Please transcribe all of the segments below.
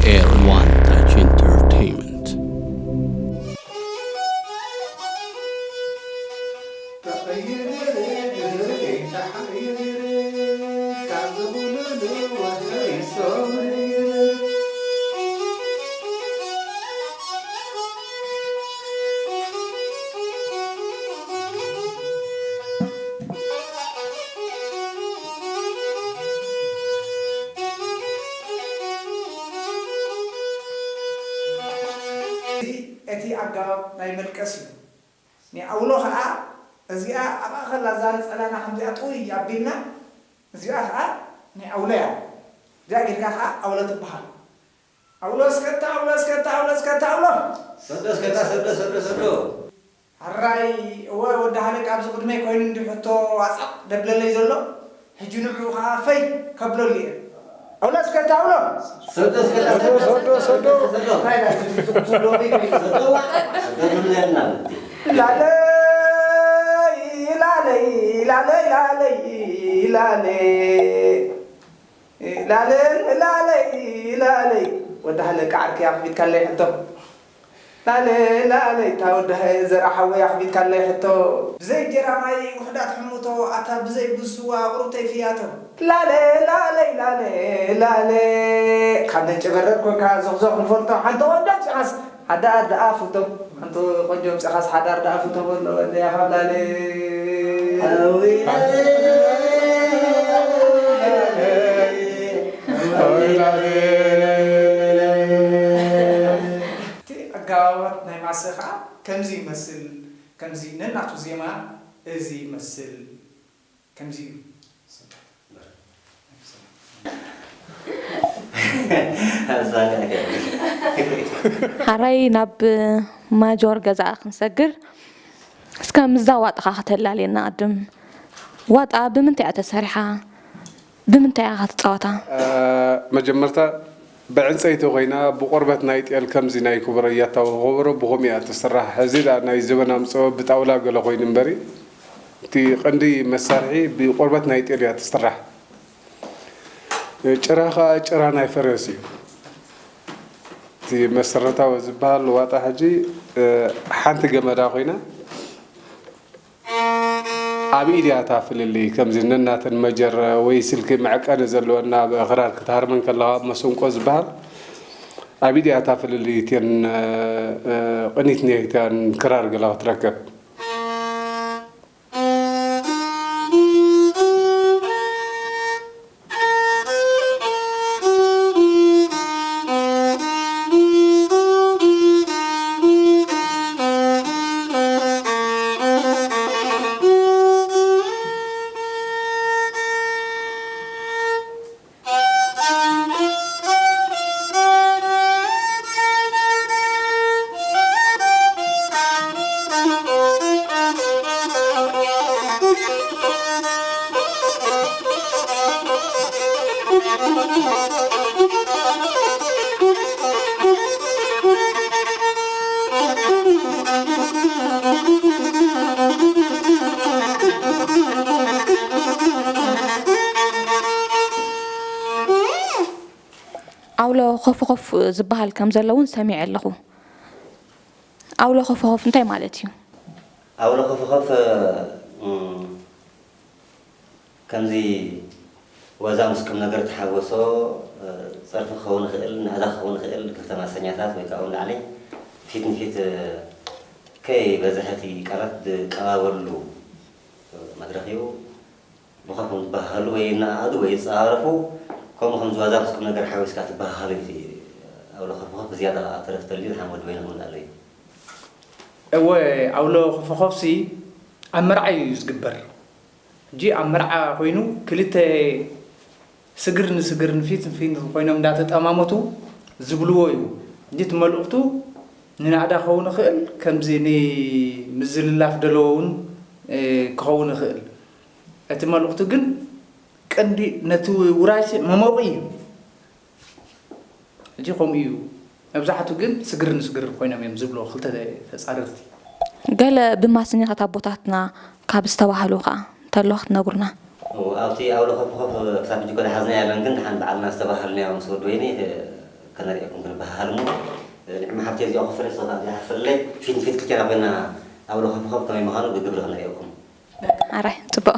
Air One Touch Entertainment. እቲ ኣገባብ ናይ መልቀስ እዩ። ንኣውሎ ኸዓ እዚኣ ኣብ ማእኸል ኣዛሪ ጸላና ከምዚኣ ጥውይ ኣቢልና፣ እዚኣ ኸዓ ናይ ኣውሎ እያ። እዚኣ ጌርካ ኸዓ ኣውሎ ትበሃል። ኣውሎ እስከ እታ ኣውሎ፣ እስከ እታ ኣውሎ፣ እስከ እታ ኣውሎ። ሰዶ እስከ እታ ሰዶ፣ ሰዶ፣ ሰዶ። ሕራይ፣ እወ፣ ወዲ ሃለቃ ኣብዚ ቅድመይ ኮይኑ እንዲዩ ሕቶ ዋጻቕ ደብለለይ ዘሎ። ሕጂ ንዕኡ ኸዓ ፈይ ከብለሉ እየ። ኣውሎ እስከ እታ ኣውሎ። ሰዶ እስከ እታ ሰዶ፣ ሰዶ፣ ሰዶ፣ ሰዶ። ሰዶ። እንታይ ኢላ ትብሎ? ሰዶ ዋ፣ ሰዶ ትብለና። ላለይ፣ ላለይ፣ ላለይ፣ ላለይ፣ ላለይ። ላለይ ላለይ ላለይ። ወዲ ሃለቃ ዓርከይ ኣኽቢድካለይ ሕቶ። ላለይ ላለይ፣ እታ ወዲ ዘርኣ ሓወይ ኣኽቢድካለይ ሕቶ። ብዘይ እንጀራ ማይ ውሑዳት ሕሙቶ፣ ኣታ ብዘይ ቡን ስዋ ቁሩብተይ ፍያቶ። ላለይ ላለይ ላለይ ላለይ። ካብ ነጭ በረድ ኮንካ ዞኽዞኽ ንፈልጦ፣ ሓንቲ ቆንጆ ኣምጺኻስ ሓዳር ደኣ ፍቶ። ሓንቲ ቆንጆ ኣምጺኻስ ሓዳር ደኣ ፍቶ በሎ ወደያ ካብ ላለይ። ኣዊ ላለይ። እቲ ኣገባባት ናይ ማሰ ኸዓ ከምዚ ይመስል፣ ከምዚ ነናቱ ዜማ እዚ ይመስል፣ ከምዚ እዩ። ሓራይ ናብ ማጆር ገዛ ክንሰግር፣ እስከ ምስዛ ዋጣኻ ከተላልየና ቅድም። ዋጣ ብምንታይ እያ ተሰሪሓ? ብምንታይ ኢኻ ትጻወታ? እ፣ መጀመርታ ብዕንጸይቲ ኮይና ብቆርበት ናይ ጤል ከምዚ ናይ ክቡር እያታዊ ከበሮ ብኸምኡ እያ ትስራሕ። ሕዚ ደኣ ናይ ዘበን ኣምጽኦ ብጣውላ ገለ ኮይኑ እምበሪ፣ እቲ ቀንዲ መሳርሒ ብቆርበት ናይ ጤል እያ ትስራሕ። ጭራ ኸኣ ጭራ ናይ ፈረስ እዩ። እቲ መሰረታዊ ዝበሃል ዋጣ ሕጂ፣ እ፣ ሓንቲ ገመዳ ኮይና፣ ኣብ ኢድ እያ እታ ፍልልይ፣ ከምዚ ነናተን መጀር ወይ ስልኪ መዕቀኒ ዘለወን ኣብ ክራር ክትሃርመን ከለኻ ኣብ መሰንቆ ዝበሃል፣ ኣብ ኢድ እያ እታ ፍልልይ እተን፣ እ፣ እ፣ ቅኒት ናይተን ክራር ገለ ክትረክብ። ኣውሎ ኾፍኾፍ ዝበሃል ከም ዘሎ እውን ሰሚዐ ኣለኹ። ኣውሎ ኾፍኾፍ እንታይ ማለት እዩ? ኣውሎ ኾፍኾፍ፣ እም፣ ከምዚ ዋዛ ምስ ቁም ነገር ተሓወሶ፣ እ፣ ጸርፊ ክኸውን ይኽእል፣ ናእዳ ክኸውን ይኽእል፣ ክልተ ማሰኛታት ወይ ከዓ እውን ላዕሊ ፊት ንፊት፣ እ፣ ከይበዝሐ እቲ ቃላት ዝቀባበልሉ መድረኽ እዩ። ብኸፍኦም ዝበሃሃሉ ወይ ይነኣኣዱ ወይ ይጸራረፉ፣ ከምኡ ከም ዝዋዛ ምስ ቁም ነገር ሓዊስካ ትበሃሃሉ እዩ። እቲ ኣብ ለኸፍኸፍ ብዝያዳ ኣብ ተረፍ ተልዩ ዝሓመዱ በይንኹም እንዳኣለዩ። እወ፣ ኣብ ለኸፍኸፍሲ ኣብ መርዓ እዩ ዝግበር። ሕጂ ኣብ መርዓ ኮይኑ ክልተ ስግር ንስግር ንፊት ንፊት ኮይኖም እንዳተጠማመቱ ዝብልዎ እዩ። ሕጂ እቲ መልእኽቱ ንናእዳ ክኸውን ይኽእል፣ ከምዚ ንምዝልላፍ ደለዎ እውን፣ እ፣ ክኸውን ይኽእል። እቲ መልእኽቱ ግን ቀንዲ ነቲ ውራይሲ መሞቒ እዩ። ሕጂ ከምኡ እዩ። መብዛሕቱ ግን ስግር ንስግር ኮይኖም እዮም ዝብልዎ ክልተ ተጻረርቲ። ገለ ብማስኛታት ኣቦታትና ካብ ዝተባህሉ ከኣ እንተሎ ክትነግሩና። ኣብቲ ኣውሎ ኮፍ ኮፍ ክሳብ ሕጂ እኮ ዝሓዝናዮ የለን፣ ግን ደሓን በዓልና ዝተባህልናዮ ምስ ወዲ ወይኒ፣ እ፣ ከነርእየኩም ክንበሃሃል እሞ፣ እ፣ ንዕማ ሓብተይ እዚኣ ኮፍ በሊ፣ እዚኣ ኮፍ በሊ፣ ፊት ንፊት ክልቴና ኮይና ኣውሎ ኮፍ ኮፍ ከመይ ምዃኑ ብግብሪ ከነርእየኩም። ኣራይ፣ ጽቡቕ።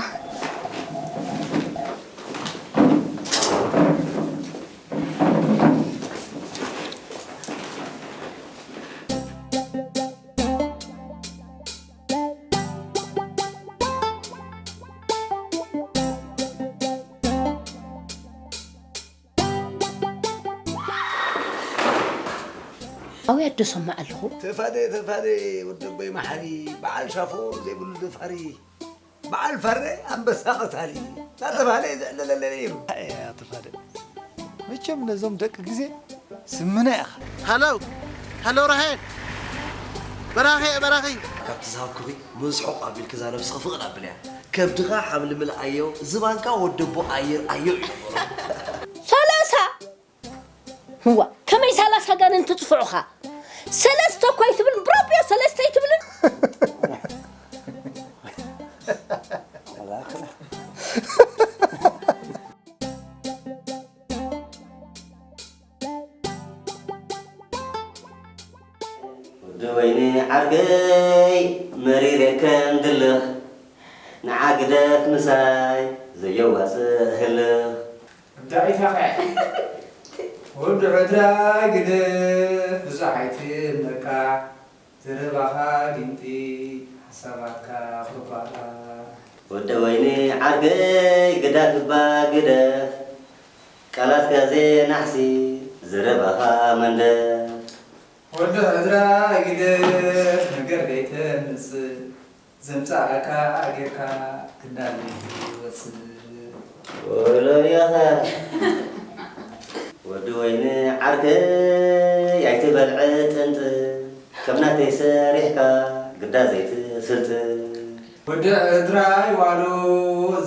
ኣውያት ዶ ሰማዕ ኣለኹ? ተፋደ፣ ተፋደ፣ ወዲ ኣቦይ መሓሪ፣ በዓል ሻፎር ዘይብሉ ደፋሪ፣ በዓል ፋረ ኣንበሳ ቀታሊ፣ እናተባህለ እዩ ዝዕለለለይ ነይሩ። ኣየ፣ ኣቶ ፋደ፣ መቸም ነዞም ደቂ ግዜ ስምና ኢኻ። ሃሎ፣ ሃሎ ራሄል፣ በራኺ እየ፣ በራኺ። ካብቲ ዝሃብኩኺ ምስሕቕ ኣቢልኪ እዛ ነብስኺ ፍቕድ ኣብልያ። ከብድኻ ሓምሊ ምልኣዮ፣ ዝባንካ ወደቦ ኣየር ኣዮ እዩ። ሰላሳ! ህዋ፣ ከመይ ሰላሳ ጋንን ትጽፍዑኻ? ሰለስተ እኳ ኣይትብልን፣ ብራቢዮ ሰለስተ ኣይትብልን? ወዲ ወይኒ ዓርከይ መሪር ከም ግልኽ፣ ንዓ ግደፍ ምሳይ ዘየዋጽእ ህልኽ። ዳኢታኸ ወዲ ዕድራይ ግደፍ ብዙሕ ኣይትመካዕ፣ ዘረባኻ ጊንጢ ሓሳባትካ ክባላ። ወዲ ወይኒ ዓርከይ ግዳፍ እባ ግደፍ፣ ቃላትካ ዘየናሕሲ ዘረባኻ መንደፍ። ወዲ ዕድራይ ግደፍ ነገር ከይተምጽእ፣ ዘምጻእካ ጌርካ ግዳ ዘይትወጽእ። ወሎዮኸ ወዲ ወይኒ ዓርከይ ኣይትበልዕ ጥንጥ፣ ከም ናተይ ሰሪሕካ ግዳ ዘይትስልጥ። ወዲ ዕድራይ ዋሎ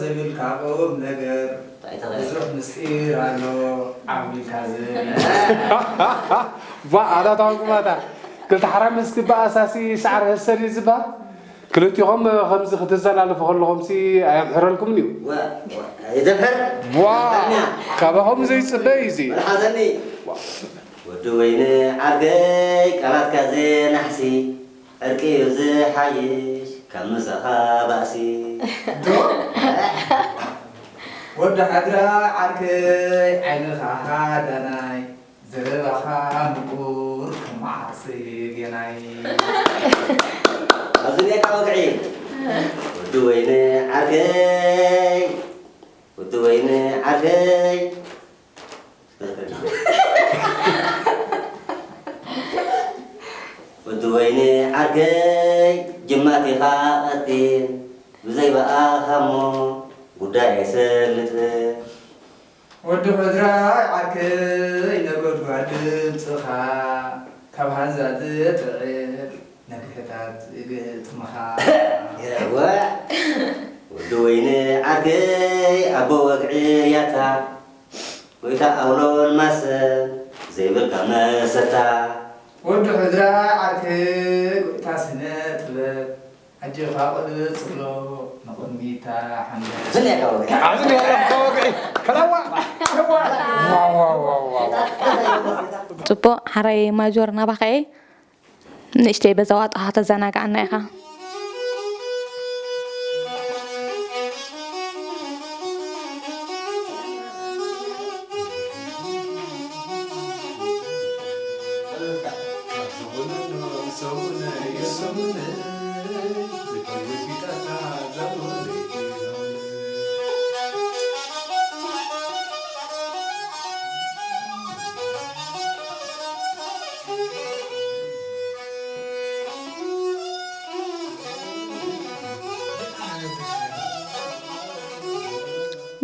ዘብልካ ቁም ነገር፣ እንታይ ተኸ-? ብዙሕ ምስጢር ኣሎ ዓሚልካ ዝብል። ዋ፣ ኣታ ታውቁማታ፣ ክልተ ሓራምዝ ክበኣሳሲ ሳዕሪ ህሰር እዩ ዝበሃል። ክልቲኹም ከምዚ ክትዘላለፉ ከለኹምሲ ኣየምሕረልኩምን እዩ። ዋ፣ ዋ፣ ይዘምሕር። ዋ፣ ካባኹም ዘይጽበ እዩ እዚ። መልሓዘኒ። ዋ። ወዲ ወይኒ ዓርከይ ቃላትካ ዘየናሕሲ፣ ዕርቂ እዩ ዝሓይሽ ካብ ምሳኻ ባእሲ። ዶ? ወዲ ሓድራ ዓርከይ ዓይንኻ ሃዳናይ፣ ዘረባኻ ምቁር ከም መዓር ጽጌናይ። ኣብዚ እኒአካ ወግዒ። ወዲ ወይኒ ዓርከይ፣ ወዲ ወይኒ ዓርከይ። ወዲ ወይኒ ዓርከይ፣ ጅማት ኢኻ ቀጢን፣ ብዘይ ብኣኻሞ ጉዳይ ኣይሰልጥን። ወዲ ሕድራይ ዓርከይ፣ ነጎድጓድ ድምፅኻ ካብ ሃንዛ ዝጥዕር ነግሕታት ግጥምኻ። የወ። ወዲ ወይኒ ዓርከይ፣ ኣቦ ወግዒ ያታ፣ ጎይታ ኣውሎን ማሰን ዘይብልካ መሰታ። ወዲ ሕድራይ ዓርከይ፣ ጎይታ ስነ ጥበብ፣ ኣጆኻ ቀጽሎ፣ ንቕድሚት ተሓንበብ። ዝን ያካ ወግዒ። ኣብዚ ያካ ወግዒ። ከላዋ። ከላዋ። ዋው፣ ዋው፣ ዋው፣ ዋው። ጽቡቕ፣ ሓራይ ማጆር ናባኻ እየ። ንእሽተይ በዛ ዋጣኻ ተዘናግዓና ኢኻ።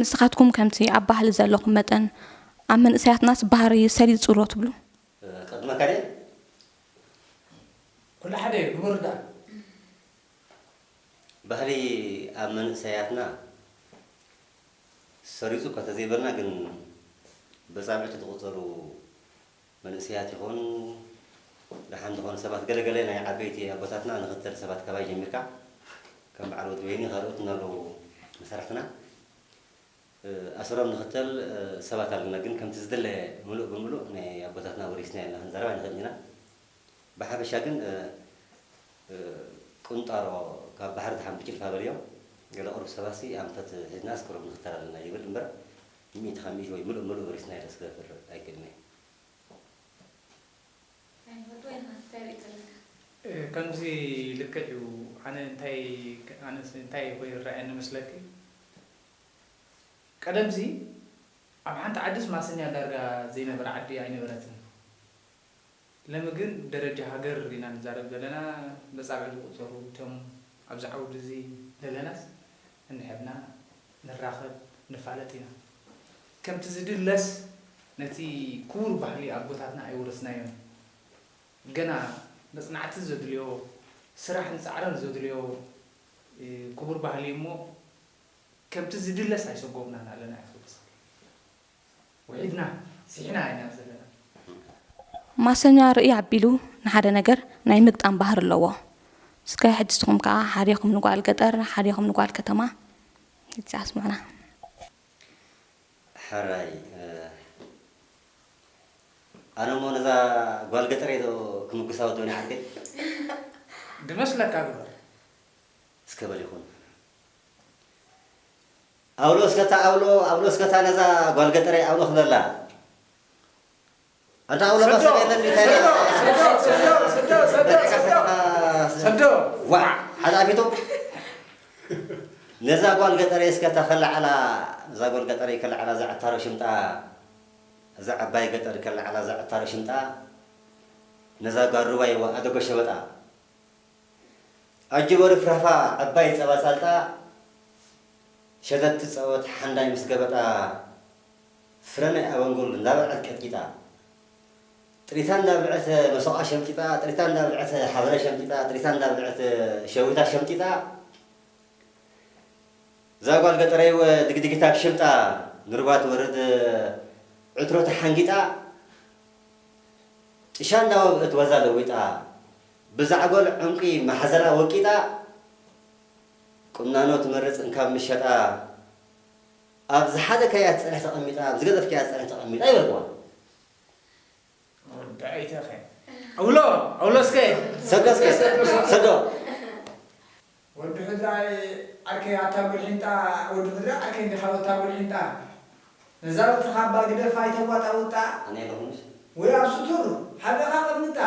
ንስኻትኩም ከምቲ ኣብ ባህሊ ዘለኹም መጠን፣ ኣብ መንእሰያትናስ ባህሪ ሰሊጹ ዶ ትብሉ? ቅድመካ ድየ? ኩሉ ሓደ እዩ፣ ግበሩ ደኣ። ባህሊ ኣብ መንእሰያትና ሰሪጹ እኳ ተዘይበልና፣ ግን በጻብዕቲ ዝቑጸሩ መንእሰያት ይኹን ደሓን ዝኾኑ ሰባት፣ ገለገለ ናይ ዓበይቲ ኣቦታትና ንኽተል ሰባት ካባይ ጀሚርካ፣ ከም በዓል ወዲ ወይኒ ካልኦት እናለዉ መሳርሕትና፣ ኣሰሮም ንኽተል ሰባት ኣለና፣ ግን ከምቲ ዝድለ ምሉእ ብምሉእ ናይ ኣቦታትና ወሪስና ኢና ክንዛረብ ኣይንኽእልን ኢና። ብሓፈሻ ግን ቁንጣሮ ካብ ባሕሪ ድሓን ብጭልፋ በልዮም፣ ገለ ቁሩብ ሰባሲ ኣንፈት ሒዝናስ ቁሩብ ንኽተል ኣለና ይብል እምበር፣ ሚእቲ ካብ ሚእቲ ወይ ምሉእ ምሉእ ወሪስና ኢለ ስገፍር ኣይክእልን እየ። ከምዚ ልክዕ እዩ። ኣነ እንታይ ኣነስ እንታይ ኮይ ይረኣየኒ መስለኪ? ቀደምሲ ኣብ ሓንቲ ዓድስ ማሰኛ ዳርጋ ዘይነበረ ዓዲ ኣይነበረትን። ለሚ ግን ብደረጃ ሃገር ኢና ንዛረብ ዘለና። በጻብዕ ዝቑጸሩ እቶም ኣብዚ ዓውዲ እዚ ዘለናስ እንሕብና ንራኸብ ንፋለጥ ኢና። ከምቲ ዝድለስ ነቲ ክቡር ባህሊ ኣቦታትና ኣይወረስናዮን። ገና መጽናዕቲ ዘድልዮ ስራሕን ጻዕርን ዘድልዮ ክቡር ባህሊ እሞ ከምቲ ዝድለስ ኣይሰጎምናን ኣለና። ይኸብሰ ውዒድና ስሒና ኢና ዘለና። ማሰኛ ርእይ ኣቢሉ ንሓደ ነገር ናይ ምግጣም ባህሪ ኣለዎ። እስከ ሕጂ ንስኹም ከኣ ሓዲኹም ንጓል ገጠር ሓዲኹም ንጓል ከተማ እስቲ ኣስምዑና። ሕራይ ኣነ እሞ ነዛ ጓል ገጠረይ ዶ ክምጉሳ ወደኒ ዓርከይ? ድመስለካ ግበር። እስከ በል ይኹን። ኣውሎ እስከታ ኣውሎ ኣውሎ እስከታ ነዛ ጓል ገጠረይ ኣውሎ ክበላ። ኣንታ ኣውሎ ሰዶ፣ መሰብ የለን ዲታይ? ሰዶ፣ ሰዶ፣ ሰዶ፣ ሰዶ፣ ሰዶ፣ ሰዶ። ሰዶ። ዋ፣ ሓላፊቱ። ነዛ ጓል ገጠረይ እስከታ ከለዓላ፣ ነዛ ጓል ገጠረይ ከለዓላ እዛ ዕታሮ ሽምጣ፣ እዛ ዓባይ ገጠር ከለዓላ እዛ ዕታሮ ሽምጣ፣ ነዛ ጓል ሩባይ ዋ ኣደጎ ሸበጣ። ኣጅቦ ርፍራፋ ዕባይ ጸባ ጻልጣ ሸተት ትጻወት ሓንዳይ ምስ ገበጣ ፍረ ናይ ኣበንጉል እንዳበልዐት ቀጥቂጣ ጥሪታ እንዳብልዐት መሶቓ ሸምጢጣ ጥሪታ እንዳብልዐት ሓበረ ሸምጢጣ ጥሪታ እንዳብልዐት ሸዊታ ሸምጢጣ እዛ ጓል ገጠረይ ድግድጊታ ብሽምጣ ንሩባ ትወርድ ዕትሮ ተሓንጊጣ ጥሻ እንዳወግአት ዋዛ ለዊጣ ብዛዕጎል ዕንቂ ማሕዘላ ወቂጣ ቁናኖ ትመርጽ እንካብ ምሸጣ ኣብ ዝሓዘካያ ትጸንሕ ተቐሚጣ ኣብ ዝገዘፍካያ ትጸንሕ ተቐሚጣ ይበልዋ። ወዲ ኣይተኸ ኣውሎ ኣውሎ እስከ ሰዶ እስከ ሰዶ ወዲ ሕድራይ ዓርከይ ኣታ ጉልሒንጣ ወዲ ሕድራይ ዓርከይ እንዲኻ ወታ ጉልሒንጣ ነዛ በትርኻ እባ ግደፋ ኣይተዋጣውጣ ኣነ የለኹምሽ ወይ ኣብ ስቱር ሓቢእኻ ቀምጣ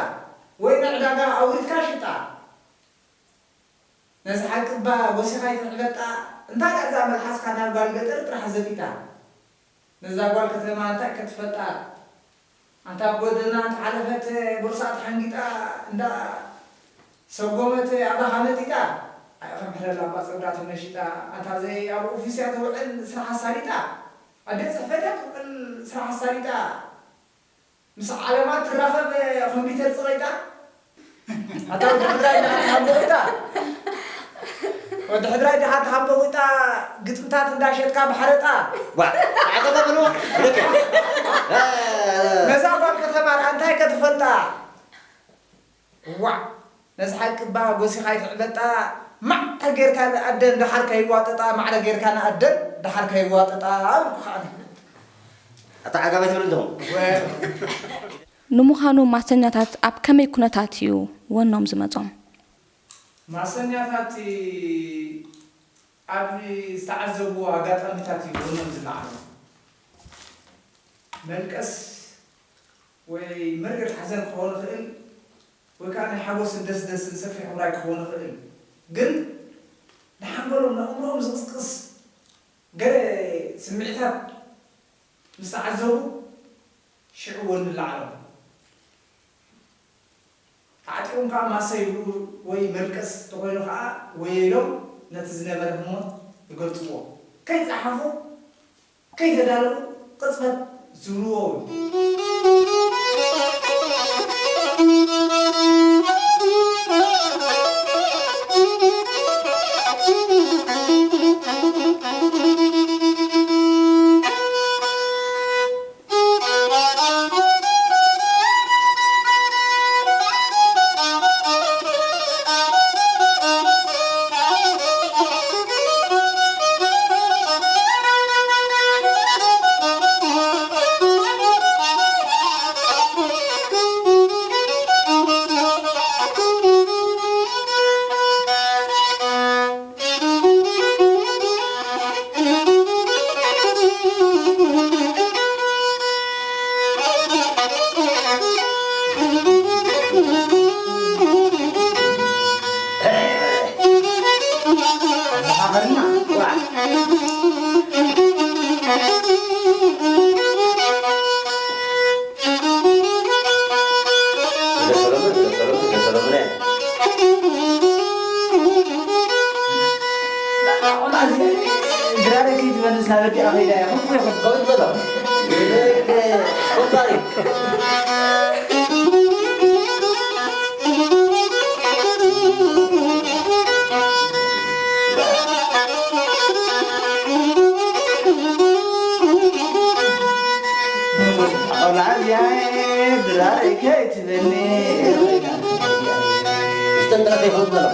ወይ ንዕዳጋ ኣውሪድካ ሽጣ ነዚ ሓቂ እባ ጎሲኻ ኣይትዕበጣ እንታይ ደኣ እዛ መልሓስካ ናብ ጓል ገጠር ጥራሕ ዘቢጣ ነዛ ጓል ከተማ እንታይ ከ ትፈልጣ ኣንታ ኣብ ጎደና እንተሓለፈት ቦርሳኣ ተሓንጊጣ እንዳ ሰጎመት ኣባኻ መጢጣ ኣይ ከም ሕለል ኣባ ጸጉራ ተመሺጣ ኣንታ ዘይ ኣብ ኦፊስ እያ ትውዕል ስራሕ ኣሳሊጣ ኣብ ቤት ጽሕፈት እያ ትውዕል ስራሕ ኣሳሊጣ ምስ ዓለማ ትራኸብ ኮምፒተር ጽቐይጣ ኣታ ወዲ ሕድራይ ደሓን ተሃቦ ቂጣ ወዲ ሕድራይ ደሓን ተሃቦ ቂጣ ግጥምታት እንዳሸጥካ ብሓረጣ ዋ ዓቀባ በልዋ ደቀ ነዛ ጓል ከተማ ደኣ እንታይ ከ ትፈልጣ ዋዕ ነዚ ሓቂ እባ ጎሲኻ ኣይትዕበጣ ማዕረ ጌርካ ንኣደን ደሓር ከይዋጠጣ ማዕረ ጌርካ ንኣደን ደሓር ከይዋጠጣ ኣልኩ ከዓኒ ኣታ ዓጋባይ ትብል እንደኹም ንምዃኑ ማሰኛታት ኣብ ከመይ ኩነታት እዩ ወኖም ዝመጾም? ማሰኛታት ኣብ ዝተዓዘብዎ ኣጋጣሚታት እዩ ወኖም ዝለዓሉ። መልቀስ ወይ መርገድ ሓዘን ክኸውን ይኽእል ወይ ከዓ ናይ ሓጎስን ደስደስን ሰፊሕ ውራይ ክኸውን ይኽእል። ግን ንሓንጎሎም ንኣእምሮኦም ዝቕስቅስ ገለ ስምዒታት ምስ ተዓዘቡ ሽዑ ወኒ ለዓሎም። ተዓጢቖም ከዓ ማሰ ይብሉ ወይ መልቀስ እንተኾይኑ ከዓ ወየ ኢሎም ነቲ ዝነበረ ህሞት ይገልፅዎ። ከይፀሓፉ ከይተዳለዉ ቅፅበት ዝብልዎ እውን ቆልዓ እዚኣ ድራር ከይትበኒ። ዝተንጠቐተ ይኸውን በሎ።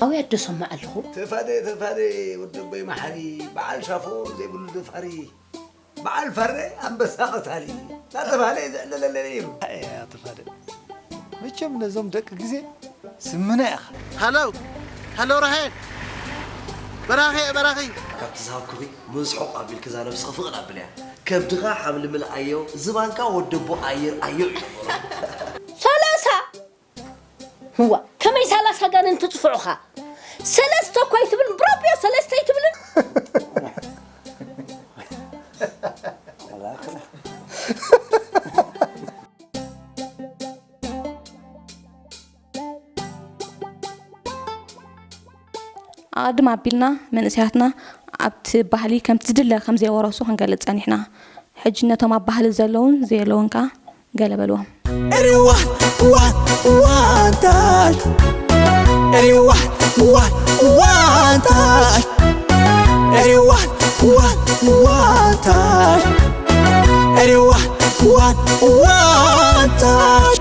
ኣውያት ዶ ሰማዕ ኣለኹ? ተፋደ፣ ተፋደ፣ ወደቦይ መሓሪ፣ በዓል ሻፎ ዘይብሉ ደፋሪ፣ በዓል ፈረ ኣንበሳ ቀታሊ እናተባህለ እዩ ዝዕለለለ ነይሩ። ኣየ፣ ኣቶ ፋደ፣ መቸም ነዞም ደቂ ግዜ ስምና ኢኻ። ሃሎ፣ ሃሎ ራሄል፣ በራኺ እየ፣ በራኺ። ካብቲ ዝሃብኩኺ ምስሕቕ ኣቢልኪ እዛ ነብስኺ ፍቕድ ኣብልያ። ከብድኻ ሓምሊ ምልኣዮ፣ ዝባንካ ወደቦ ኣየር ኣዮ እዩ። ሰላሳ? እዋ፣ ከመይ ሰላሳ ጋንን ትጽፍዑኻ? ሰለስተ እኮ ኣይትብልን፣ ብራቢዮ ሰለስተ ኣይትብልን? ኣቐድም ኣቢልና መንእሰያትና ኣብቲ ባህሊ ከምቲ ዝድለ ከም ዘይወረሱ ክንገልጽ ጸኒሕና። ሕጂ ነቶም ኣብ ባህሊ ዘለውን ዘየለውን ከኣ ገለ በልዎም። Everyone, one, one touch. Everyone, one, one touch. Everyone, one, one touch. Everyone, one, one touch.